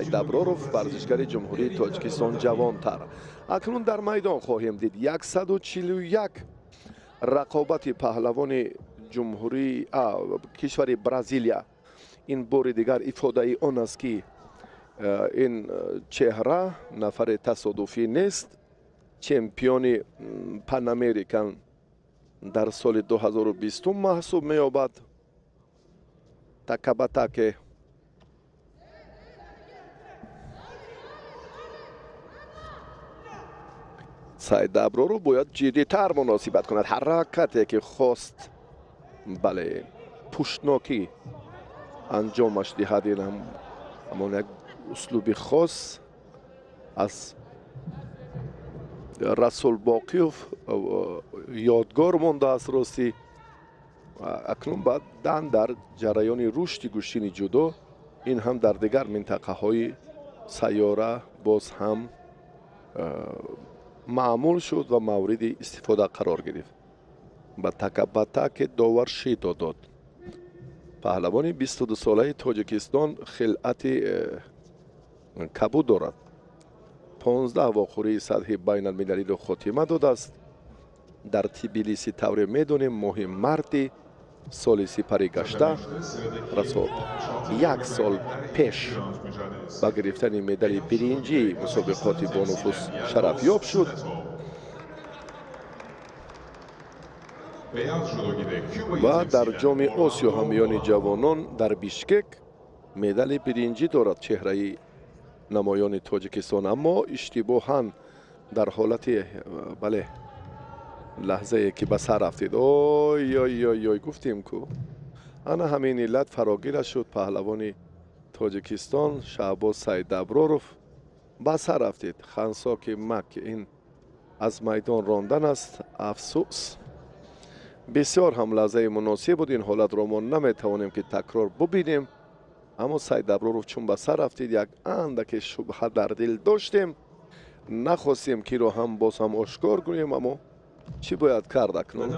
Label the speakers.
Speaker 1: Саидаброров, варзишгари Ҷумҳурии Тоҷикистон, ҷавонтар. Акнун дар майдон хоҳем дид 141 рақобати паҳлавони ҷумҳурии кишвари Бразилия. Ин бори дигар ифодаи он аст, ки ин чеҳра нафари тасодуфӣ нест. Чемпиони Панамерикан дар соли 2020 маҳсуб меёбад. Такабатаке Саидаброров бояд ҷиддитар муносибат кунад. Ҳаракате ки хост, бале, пуштнокӣ анҷомаш диҳад, ин ҳам ҳамон як услуби хос аз Расул Боқиев ёдгор мондааст. Ростӣ, акнун баъдан дар ҷараёни рушди гӯштини ҷудо ин ҳам дар дигар минтақаҳои сайёра боз ҳам маъмул шуд ва мавриди истифода қарор гирифт. Ба такабатаке довар шидо дод. Паҳлавони 22-солаи Тоҷикистон хилъати кабуд дорад. 15 вохӯрии сатҳи байналмилалиро хотима додааст. Дар Тбилиси, тавре медонем, моҳи марти соли сипарӣ гашта, расо як сол пеш, ба гирифтани медали биринҷии мусобиқоти бонуфуз шарафёб шуд. Ва дар Ҷоми Осиё ҳам миёни ҷавонон дар Бишкек медали биринҷӣ дорад чеҳраи намоёни Тоҷикистон. Аммо иштибоҳан дар ҳолати, бале, лаҳзае ки ба сар рафтид, ой ой ой ой, гуфтем ку, ана ҳамин иллат фарогира шуд. Паҳлавони Тоҷикистон Шаҳбоз Саидаброров ба сар рафтид. Хансоки мак, ин аз майдон рондан аст. Афсӯс, бисёр ҳам лаҳзаи муносиб буд. Ин ҳолатро мо наметавонем ки такрор бубинем, аммо Саидаброров чун ба сар рафтид, як андаке шубҳа дар дил доштем, нахостем киро ҳам боз ҳам ошкор кунем, аммо чӣ бояд кард акнун?